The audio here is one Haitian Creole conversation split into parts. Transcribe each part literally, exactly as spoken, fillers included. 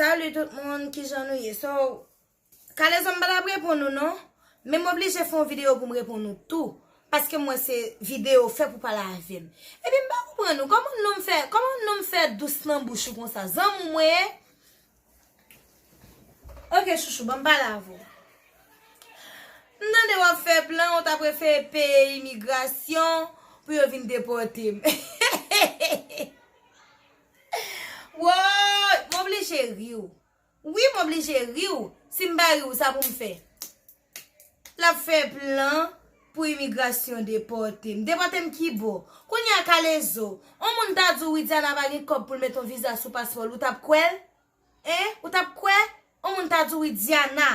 Salut tout moun, kijan nou ye? So, Kalezo, m pa t ap reponn ou non, men m oblije fè yon videyo pou m reponn ou tou, paske m wè se videyo fè pou pale avè m. Epi m pa konprann ou, kòman nonm fè, kòman nonm fè dous nan bouch ou konsa? Zanmi w mwen ye? Ok, chouchou, ban m pale avè w. M tande w ap fè plan, ou ta prefere peye imigrasyon pou yo vin depòte m. Woy, m oblije ri w. Wi, m oblije ri w. Si m pa ri w, sa pou m fè? L ap fè plan pou imigrasyon depòte m. Depòte m ki bò? Kounye a Kalezo, yon moun ta di w Widiana pa gen kòb pou l met yon viza sou paspò l, ou t ap kwè l? Hein? Ou t ap kwè? Yon moun ta di w Widiana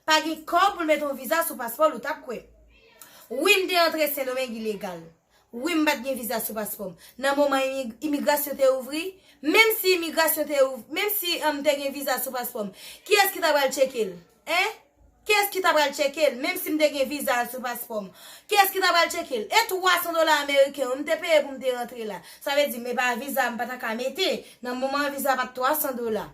pa gen kòb pou l met yon viza sou paspò l, ou t ap kwè? Wi, m te antre Sendomeng ilegal. Wi, m pa t gen viza sou paspò m. Nan moman imi-, imigrasyon te ouvri, menm si imigrasyon te ouvri, menm si m te gen viza sou paspò m, kiyès ki ta pral tcheke l? Hein? Kiyès ki ta pral tcheke l? Menm si m te gen viza sou paspò m, kiyès ki ta pral tcheke l? E twa san dola ameriken yo, m te peye pou m te rantre la. Sa vle di, men pa viza m pa ta ka mete. Nan moman an, viza pa t twa san dola.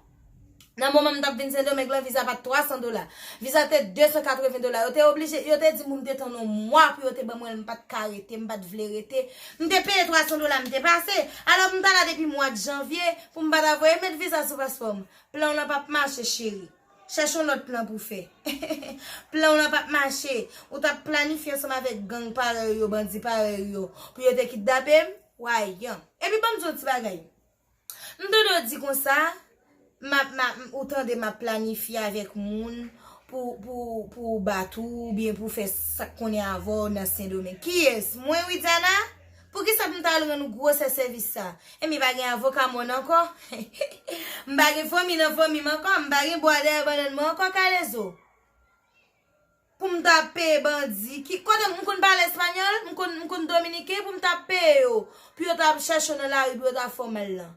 Nan moman m t ap vin Sendomeng lan, viza pa t twa san dola. Viza te de san katreven dola. Yo te oblije, yo te di m pou m te tann yon mwa pou yo te ban mwen l, m pa t ka rete, m pa t vle rete. M te peye twa san dola, m te pase. Alò, m t ala depi mwa janvye pou m pa ta voye met viza sou paspò m. Plan w lan p ap mache, cheri. Chèche yon lòt plan pou fè. Plan w lan p ap mache. Ou t ap planifye ansanm avèk gang parèy yo, bandi parèy yo, pou yo te kidnape m. Wayan. Epi ban m di w yon ti bagay. M tande w di konsa, m ap, m ap, ou tande m ap planifye avèk moun pou, pou, pou bat ou, oubyen pou fè sa k konnen avè w nan Sendomeng. Kiyès? Mwen, Widiana? Poukisa pou m ta al rann ou gwosè sèvis sa? Enben, pa gen avoka mòn ankò? M pa gen fanmi nan fanmi m ankò? M pa gen bwa dèyè bannann mwen ankò, Kalezo? Pou m ta peye bandi. Ki, kote m konn pale espanyòl, m konn, m konn dominiken, pou m ta peye yo, pou yo ta chèche w nan lari, pou yo ta fè w mal lan.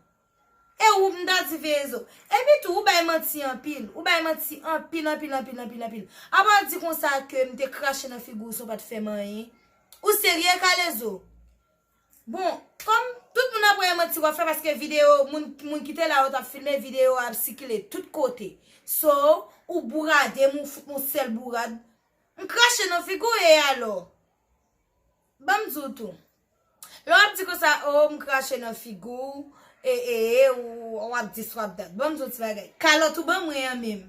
E ou, m ta di veye zo. Epi tou, ou bay manti anpil. Ou bay manti anpil, anpil, anpil, anpil, anpil. Apa w di konsa ke m te krache nan figi w san w pa t fè m anyen? Ou serye, Kalezo? Bon, kòm tout moun ap wè e manti w ap fè, paske videyo, moun, moun ki te la yo t ap filme, videyo a ap sikile tout kote. So, ou bourade m, ou fout m yon sèl bourad. M krache nan figi w e alò? Ban m di w tou. Lè w ap di konsa, o, m krache nan figi w, e, e, e, ou, w ap dis, w ap dat. Ban m di w ti bagay. Kalòt ou ban mwen an menm.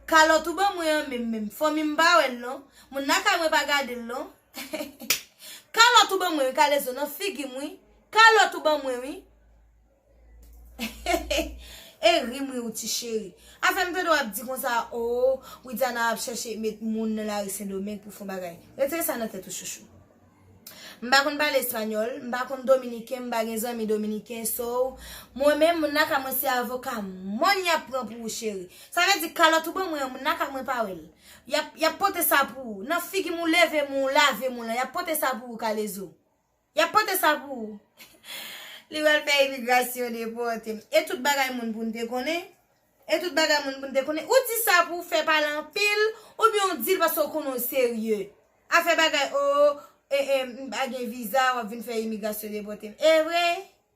Kalòt ou ban mwen an menm, menm. Fanmi m pa wè l non. Moun lakay mwen pa gade l non. Kalòt ou ban mwen wi, Kalezo, nan figi m wi. Kalòt ou ban mwen wi. E ri m ri w ti cheri. Afè m tande w ap di konsa, o, Widiana ap chèche met moun nan lari Sendomeng pou fè yon bagay. Retire sa nan tèt ou, chouchou. M pa konn pale espanyòl, m pa konn dominiken, m pa gen zanmi dominiken, so, mwen menm, moun lakay mwen se avoka mòn y ap pran pou ou, cheri. Sa vle di, kalòt ou ban mwen an, moun lakay mwen pa wè l. Y ap, y ap pote sa pou ou. Nan figi m ou leve m ou lave m ou lan, y ap pote sa pou ou, Kalezo. Y ap pote sa pou ou. Li pral fè imigrasyon depòte m. E tout bagay moun pou n te konnen. E tout bagay moun pou n te konnen. Ou di sa pou w fè pale anpil, oubyen w di l paske w konnen w serye. Afè bagay, o, e, e, m pa gen viza, w ap vin fè imigrasyon depòte m. E vre?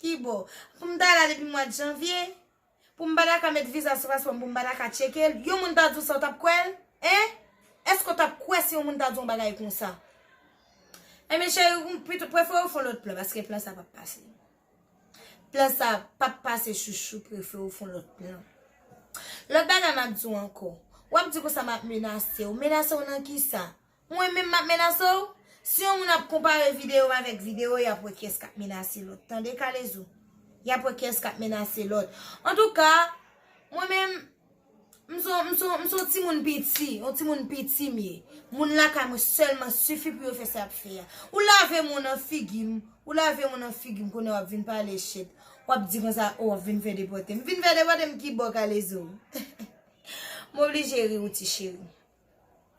Ki bò? Pou m ta la depi mwa janvye? Pou m pa ta ka met viza sou paspò m, pou m pa ta ka tcheke l, yon moun ta di w sa, w t ap kwè l? Hein? Èske w t ap kwè si yon moun ta di w yon bagay konsa? Enben, cheri, ou pito prefere w fè yon lòt plan, paske plan sa p ap pase. Plan sa p ap pase, chouchou, prefere w fè yon lòt plan. Lòt bagay m ap di w ankò, w ap di konsa m ap menase w. Menase w nan kisa? Mwen menm m ap menase w? Si yon moun ap konpare videyo m avèk videyo, y ap wè kiyès k ap menase lòt. Tande, Kalezo? Y ap wè kiyès k ap menase lòt. Antouka, mwen menm, m se yon, m se yon, m se yon timoun piti, yon timoun piti m ye. Moun lakay mwen sèlman sifi pou yo fè sa y ap fè a. Ou lave m nan figi m, ou lave m nan figi m, kounye a w ap vin pale shit. W ap di konsa, o, w ap vin fè depòte m. Vin fè depòte m ki bò, Kalezo? M oblije ri w, ti cheri.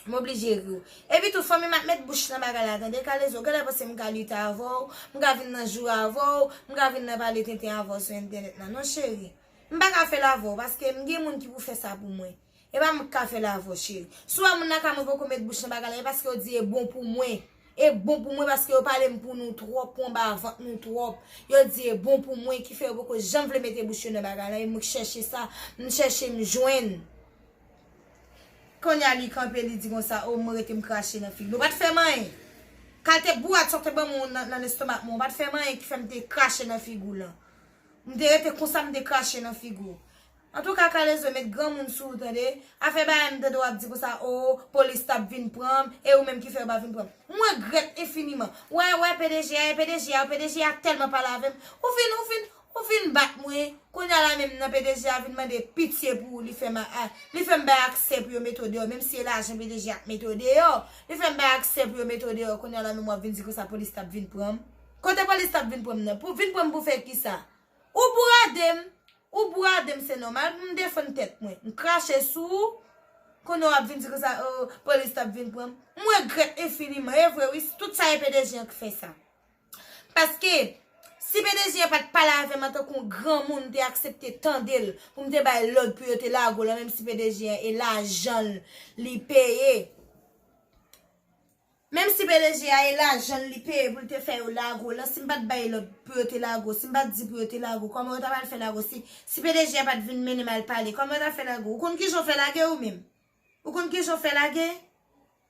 M oblije ri w. Epi tou, fanmi m ap met bouch nan bagay la, tande, Kalezo. Genlè panse m ka lite avè w, m ka vin nan jou avè w, m ka vin nan pale tenten avè w sou entènèt la. Non, cheri. M pa ka fè l avè w, paske m gen moun ki pou fè sa pou mwen. E pa mwen k ka fè l avè w, cheri. Si w wè moun lakay mwen poko met bouch nan bagay la, e paske yo di e bon pou mwen. E bon pou mwen paske yo pale m pou nou twòp, pou anba vant nou twòp. Yo di e bon pou mwen ki fè yo poko janm vle mete bouch yo nan bagay la. E mwen k chèche sa, m chèche m jwenn. Kounye a li kanpe, li di konsa, o, mwen rete m krache nan figi l. Ou pa t fè m anyen. Kalte bourat sa w te ban mwen nan, nan lestomak mwen, ou pa t fè m anyen ki fè m te krache nan figi w lan. M te rete konsa, m te krache nan figi w. Antouka, Kalezo, met granmoun sou ou, tande. Afè bagay m tande w ap di konsa, o, polis t ap vin pran m, e ou menm ki fè yo pa vin pran m. M regrèt enfiniman. Wè, wè, P D G a, e P D G a, P D G a tèlman pale avè m. Ou fin, ou fin, ou fin bat mwen. Kounye a la menm nan P D G a vin mande pitye pou ou, li fè m a, a, li fè m bay aksè pou yo mete w deyò, menm si e lajan P D G a k mete w deyò. Li fè m bay aksè pou yo mete w deyò. Kounye a la menm w ap vin di konsa polis t ap vin pran m. Kote polis t ap vin pran m nan? Pou vin pran m pou fè kisa? Ou bourade m. Ou bourade m, se nòmal pou m defann tèt mwen. M krache sou ou. Kounye a w ap vin di konsa, o, polis t ap vin pran m. M regrèt enfiniman. E vre, wi, tout sa e P D G a k fè sa. Paske, si P D G a pa t pale avè m antanke yon granmoun, m te aksepte tande l pou m te bay lòd pou yo te lage w lan, menm si P D G a e lajan l li peye. Menm si P D G a e lajan l li peye pou l te fè yo lage w lan, si m pa t bay lòd pou yo te lage w, si m pa t di pou yo te lage w, kòman yo ta pral fè lage w? Si, si P D G a pa t vin mennen m al pale, kòman yo ta fè lage w? Ou konn kijan w fè lage ou menm? Ou konn kijan w fè lage?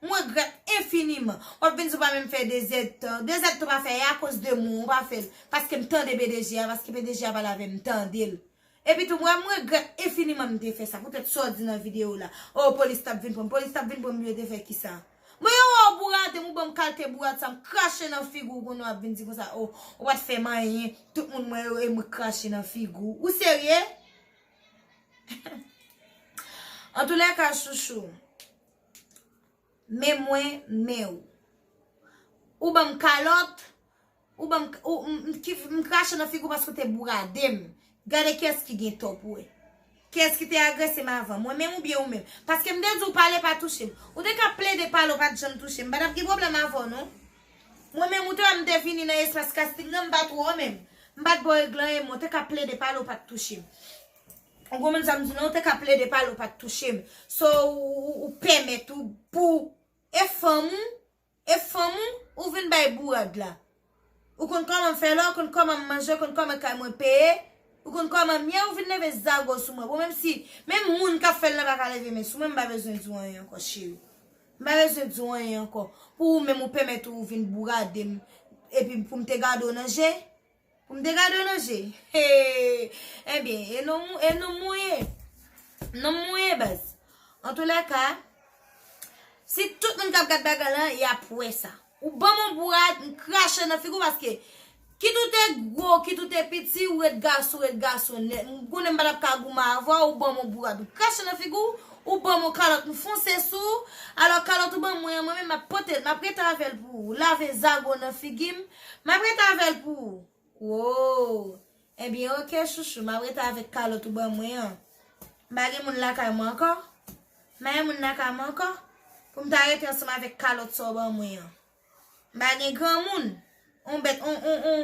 M regrèt enfiniman. W ap vin di w pa menm fè de zèdtan. De zèdtan w pa fè, e akoz de mwen w pa fè l. Paske m tande P D G a, paske P D G a pale avè m, m tande l. Epi tou, mwen, m regrèt enfiniman m te fè sa, poutèt sa w di nan videyo w la. O, polis t ap vin pran m, polis t ap vin pran m, yo te fè kisa? Mwen, yo wè w bourade m, ou ban m kalte bourad sa, m krache nan figi w, kounye a w ap vin di konsa, o, ou pa t fè m anyen, tout moun mwen yo, e mwen k krache nan figi w. Ou serye? Antoulèka, chouchou, men mwen, men ou. Ou ban m kalòt, ou ban m, ou, m, m, ki, m krache nan figi w paske w te bourade m. Gade kiyès ki gen tò pou wè. Kiyès ki te agrese m avan, mwen menm oubyen ou menm? Paske m te di w pale pa touche m. Ou te ka plede pale, w pa t janm touche m. M pa t ap gen pwoblèm avè w, non. Mwen menm, ou te wè m te vini nan espas kasting nan, m pa t wè w menm. M pa t ba w regle anyen, men w te ka plede pale, w pa t touche m. Ou konprann sa m di w lan? Ou te ka plede pale, w pa t touche m. So, ou, ou, ou pèmèt ou pou e fanm ou, e fanm ou, ou vin bay bourad la. Ou konn kòman m fè la, ou konn kòman m manje, ou konn kòman kay mwen peye, ou konn kòman m ye, ou vin leve zago sou mwen. Bon, menm si, menm moun k ap fè l nan pa ka leve men sou mwen, m pa bezwen di w anyen ankò, cheri. M pa bezwen di w anyen ankò. Pou ou menm, ou pèmèt ou vin bourade m, epi pou m te gade w nan je, pou m te gade w nan je. Hey! Ebyen, e non, e non mwen ye. Non mwen ye, baz. Antoulèka, si tout moun k ap gad bagay lan, y ap wè sa. Ou ban m yon bourad, m krache nan figi w paske kit ou te gwo, kit ou te piti, ou ret gason, ou ret gason nèt. M konnen m pa t ap ka goumen avè w, ou ban m yon bourad, m krache nan figi w, ou ban m yon kalòt, m fonse sou ou. Alò, kalòt ou ban mwen an, mwen menm, m ap pote l, m ap rete avè l pou ou. Lave zago nan figi m, m ap rete avè l pou ou. Wo! Ebyen, oke, chouchou, m ap rete avèk kalòt ou ban mwen an. M pa gen moun lakay mwen ankò. M pa gen moun lakay mwen ankò. Pou m ta rete ansanm avèk kalòt sa w ban mwen an. M pa gen granmoun. On bèt, on, on, on,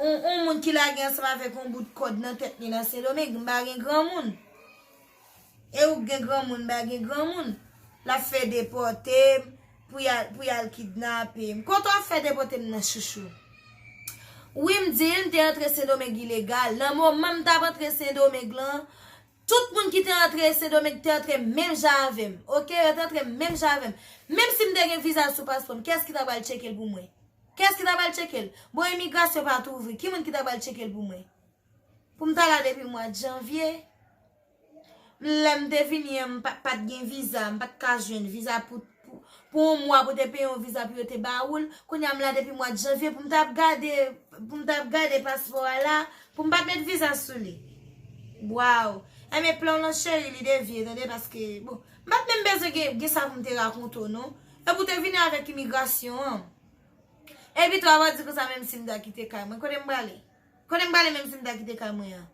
on, on moun ki lage ansanm avèk on bout kòd nan tèt li nan Sendomeng. M pa gen granmoun. E ou k gen granmoun, m pa gen granmoun. L ap fè depòte m, pou y al, pou y al kidnape m. Kote w ap fè depòte m nan, chouchou? Wi, m di l, m te antre Sendomeng ilegal. Nan moman m t ap antre Sendomeng lan, tout moun ki te antre Sendomeng te antre menm jan avè m. Oke, yo te antre menm jan avè m. Menm si m te gen viza sou paspò m, kiyès ki ta pral tcheke l pou mwen? Kiyès ki ta pral tcheke l? Bon, imigrasyon pa t ouvri. Ki moun ki ta pral tcheke l pou mwen? Pou m ta la depi mwa janvye. Lè m te vini an, m pa, pa t gen viza, m pa t ka jwenn viza pou, pou, pou yon mwa pou te peye yon viza pou yo te ba ou l. Kounye a m la depi mwa janvye pou m t ap gade, pou m t ap gade paspò a la, pou m pa t met viza sou li. Waw! Enben plan w lan cheri, li devye, tande, paske, bon, m pa t menm bezwen gen, gen sa pou m te rakonte w, non. E pou te vini avèk imigrasyon an. Epi tou, w ap di konsa, menm si m ta kite kay mwen, kote m prale? Kote m prale menm si m ta kite kay mwen an?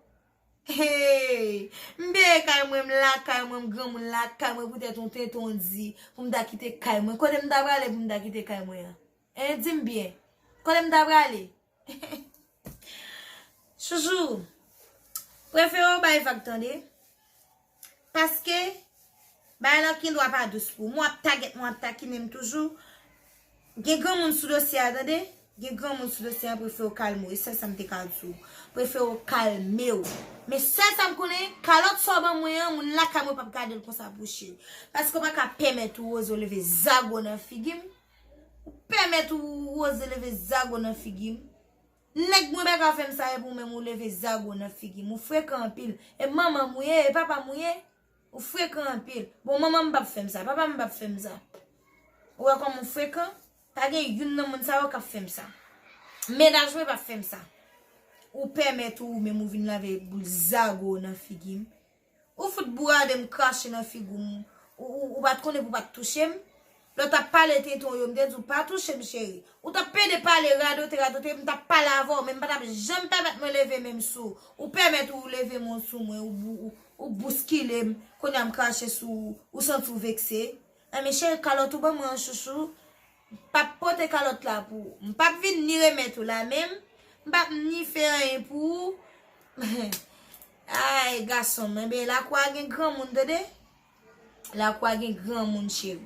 Hey! M peye kay mwen, m lakay mwen, m granmoun lakay mwen, poutèt yon tenten w di pou m ta kite kay mwen. Kote m ta prale pou m ta kite kay mwen an? Hein, di m byen. Kote m ta prale? Chouchou, prefere w bay vag, tande. Paske bagay lan gendwa pa dous pou ou. Mwen ap tagèt, mwen ap takinen m toujou. Gen granmoun sou dosye a, tande. Gen granmoun sou dosye a, prefere w kalme w. E sèl sa m te ka di w. Prefere w kalme w. Men sèl sa m konnen, kalòt sa w ban mwen an, moun lakay mwen p ap gade l konsa pou cheri. Paske w pa ka pèmèt ou oze w leve zago nan figi m. Ou pèmèt ou oze leve zago nan figi m. Nèg mwen pa ka fè m sa, epi ou menm ou leve zago nan figi m. Ou frekan anpil. E manman m ou ye, e papa m ou ye. Ou frekan anpil. Bon, manman m p ap fè m sa, papa m p ap fè m sa. Ou wè kòman ou frekan? Pa gen youn nan moun sa yo k ap fè m sa. Mennaj mwen p ap fè m sa. Ou pèmèt ou menm ou vin lave boul zago nan figi m. Ou fout bourade m, krache nan figi w. Ou, ou, ou pa t konnen pou w pa t touche m. Lè w t ap pale tenten w yo, m te di w pa touche m, cheri. Ou t ap pede pale, radote, radote, m t ap pale avè w, men m pa t ap janm pèmèt mwen leve men m sou ou. Ou pèmèt ou leve men w sou mwen, ou, ou, ou, ou bouskile m, kounye a m krache sou ou, ou santi w vekse. Enben, cheri, kalòt ou ban mwen an, chouchou. M p ap pote kalòt la pou ou. M p ap vin ni remèt ou la menm. M p ap ni fè anyen pou ou. Ay, gason m, enben, lakou a gen granmoun, tande. Lakou a gen granmoun, cheri.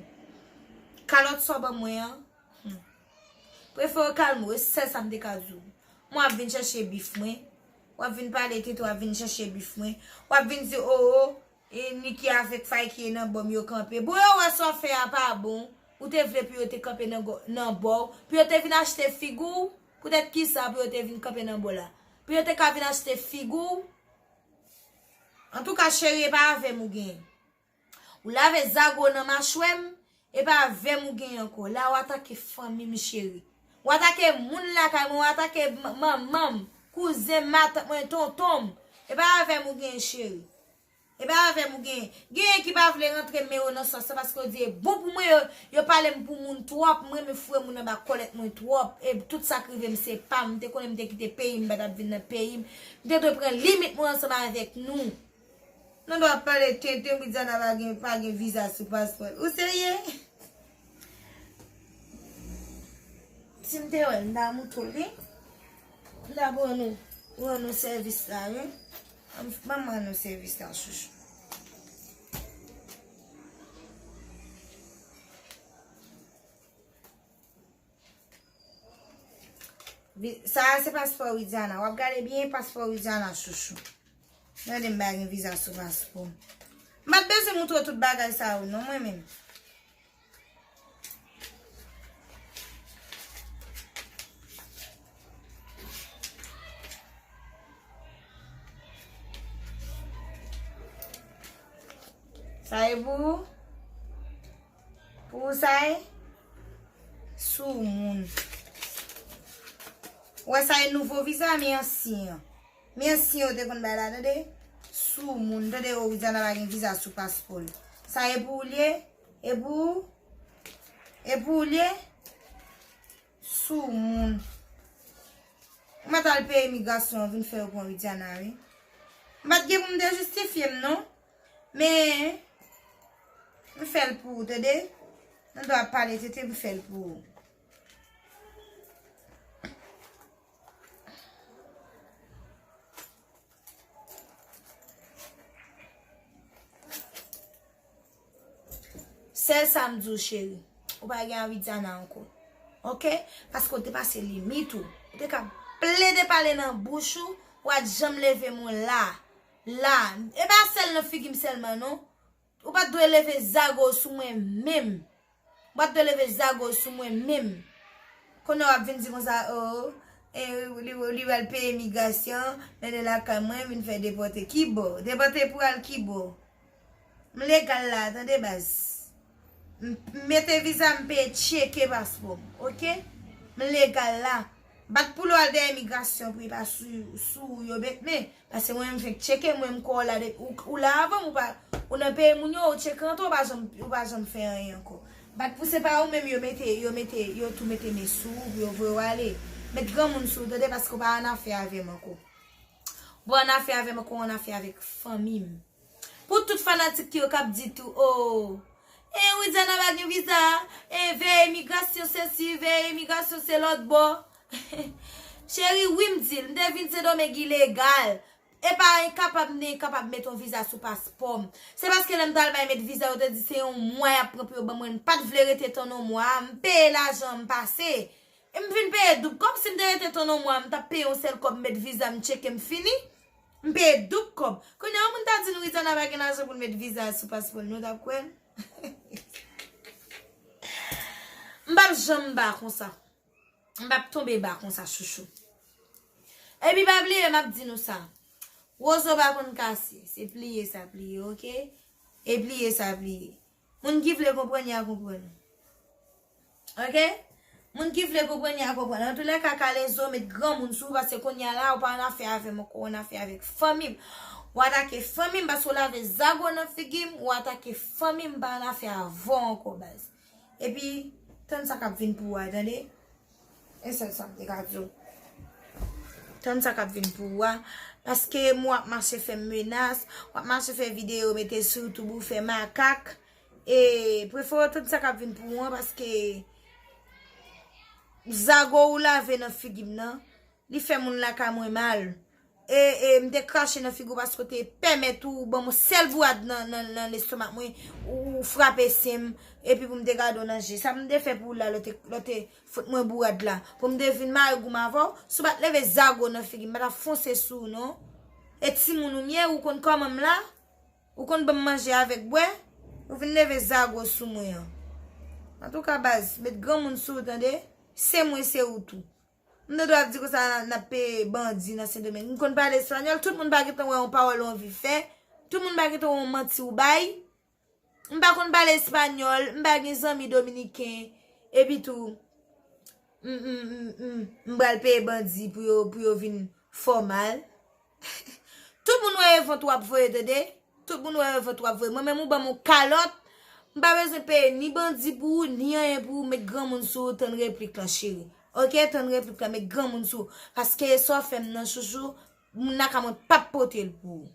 Kalòt sa w ban mwen an, hmm. Prefere w kalme w, e sèl sa m te ka di w. Mwen w ap vin chèche bif mwen. W ap vin pale tenten, w ap vin chèche bif mwen. W ap vin di, o, o, e Niki avèk Fayki e nan bò m yo kanpe. Bon, yo wè sa w fè a pa bon. Ou te vle pou yo te kanpe nan gò-, nan bò w. Pou yo te vin achte figi w. Poutèt kisa pou yo te vin kanpe nan bò la? Pou yo te ka vin achte figi w. Antouka, cheri, e pa avè m ou genyen. Ou lave zago nan machwè m, e pa avè m ou genyen ankò. La, w atake fanmi m, cheri. W atake moun lakay mwen, w atake m-, manman m, kouzen m, matant mwen, tonton m. E pa avè m ou genyen, cheri. E pa avè m ou genyen. Genyen ki pa vle rantre men yo nan sòs la paske yo di e bon pou mwen, yo, yo pale m pou moun twòp. M renmen foure moun anba kòlèt mwen twòp. E tout sa k rive m se pa m. M te konnen m te kite peyi m, m pa t ap vin nan peyi m. M te dwe pran limit mwen ansanm avèk nou. Nou dwe ap pale tenten, Widiana pa gen, pa gen viza sou paspò l. Ou serye? Si m te wè l, m ta moutre w li. M ta ban nou, ban nou sèvis la, wi. Ban m, ban m ban nou sèvis la, chouchou. Vi-, sa a se paspò Widiana. W ap gade byen paspò Widiana, chouchou. Gade m pa gen viza sou paspò. M pa t bezwen moutre w tout bagay sa yo, non, mwen menm. Sa e pou ou? Pou ou sa e? Soumoun. Ou wè sa e nouvo viza, men ansyen an. Men ansyen yo te konn bay la, tande? Soumoun, tande, o, Widiana pa gen viza sou paspò l. Sa e pou ou l ye? E pou ou? E pou ou l ye? Soumoun. Ou mèt al peye imigrasyon an vin fè yo pran Widiana, wi. M pa t gen pou m te jistifye m, non. Men, m fè l pou ou, tande? Nan dwa pale tete, m fè l pou ou. Sèl sa m di w, cheri. Ou pa gen a Widiana ankò. Oke? Paske w te pase limit ou. Ou te ka plede pale nan bouch ou, ou pa t janm leve men w la. La. E pa sèl nan figi m sèlman, non. Ou pa t dwe leve zago sou mwen menm. Ou pa t dwe leve zago sou mwen menm. Kounye a w ap vin di konsa, o, e, li, li pral peye imigrasyon, mennen lakay mwen, vin fè depòte. Kibò? Depòte pou al kibò? M legal la, tande baz. M, m mete viza, m peye tcheke paspò m, oke? M legal la. Bat pou l al dèyè imigrasyon pou li pa sou, sou ou yo bet men. Paske mwen menm fenk tcheke, mwen m kwè w la de, ou, ou la avan m, ou pa, ou nan peyi moun yo, ou tcheke antre, ou pa janm, ou pa janm fè anyen ankò. Bat pou se pa ou menm yo mete, yo mete, yo tou mete men sou ou, pou yo voye w ale. Met granmoun sou ou, tande, paske ou pa annafè avè m ankò. Ou pa annafè avè m ankò, ou annafè avèk fanmi m. Pou tout fanatik yo k ap di tou, o, e Widiana pa gen viza, e veye imigrasyon sesi, veye imigrasyon se lòt bò. Cheri, wi m di l, m te vin Sendomeng ilegal. E pa enkapab, m te enkapab met yon viza sou paspò m. Se paske lè m t al bay met viza, yo te di se yon mwa y ap pran pou yo ban mwen. M pa t vle rete tann yon mwa. M peye lajan, m pase. E m vin peye doub kòb. Si m te rete tann yon mwa, m t ap peye yon sèl kòb, m met viza, m tcheke, m fini. M peye doub kòb. Kounye a, yon moun ta di nou Rizana pa gen lajan pou l met viza sou paspò l, nou t ap kwè l? M p ap janm ba konsa. M p ap tonbe ba konsa, chouchou. Epi pa bliye, m ap di nou sa. Wozo pa konn kase. Se pliye sa pliye, oke? E pliye sa pliye. Moun ki vle konprann, y a konprann. Oke? Moun ki vle konprann, y a konprann. Antoulèka, Kalezo, met granmoun sou ou, paske kounye a la, ou pa annafè avè m ankò, ou annafè avèk fanmi m. Ou atake fanmi m, paske ou lave zago nan figi m, ou atake fanmi m, m pa annafè avè w ankò, baz. Epi, tann sa k ap vin pou ou a, tande? E sèl sa m te ka di w. Tann sa k ap vin pou ou a. Paske m w ap mache fè m menas, w ap mache fè videyo, mete sou YouTube ou fè makak. E prefere w tann sa k ap vin pou ou an, paske zago ou lave nan figi m nan, li fè moun lakay mwen mal. E, e m te krache nan figi w paske w te pèmèt ou ban m yon sèl bourad nan, nan, nan lestomak mwen, ou, ou frape sen m, epi pou m te gade w nan je. Sa m te fè pou ou la, lè w te, lè w te fout mwen bourad la. Pou m te vin mare gou m avè w, si w pa t leve zago nan figi m, m pa t ap fonse sou ou non. E timoun ou m ye, ou konn kòman m la? Ou konn ban m manje avèk bwè? Ou vin leve zago sou mwen an. Antouka, baz, met granmoun sou ou, tande? Se mwen, se ou tou. M te dwe ap di konsa n ap peye bandi nan Sendomeng. M konn pale espanyòl, tout moun pa gentan wè yon pawòl ou anvi fè. Tout moun pa gentan wè yon manti ou bay. M pa konn pale espanyòl, m pa gen zanmi dominiken. Epi tou, m, m, m, m, m pral peye bandi pou yo, pou yo vin fòmal. Tout moun wè e vant w ap voye, tande? Tout moun wè e vant w ap voye. Mwen menm ou ban m yon kalòt, m pa bezwen peye ni bandi pou ou, ni anyen pou ou, met granmoun sou ou, tann replik lan, cheri. Oke, tann replik lan, met granmoun sou ou. Paske sa w fè m nan, chouchou, moun lakay mwen p ap pote l pou ou.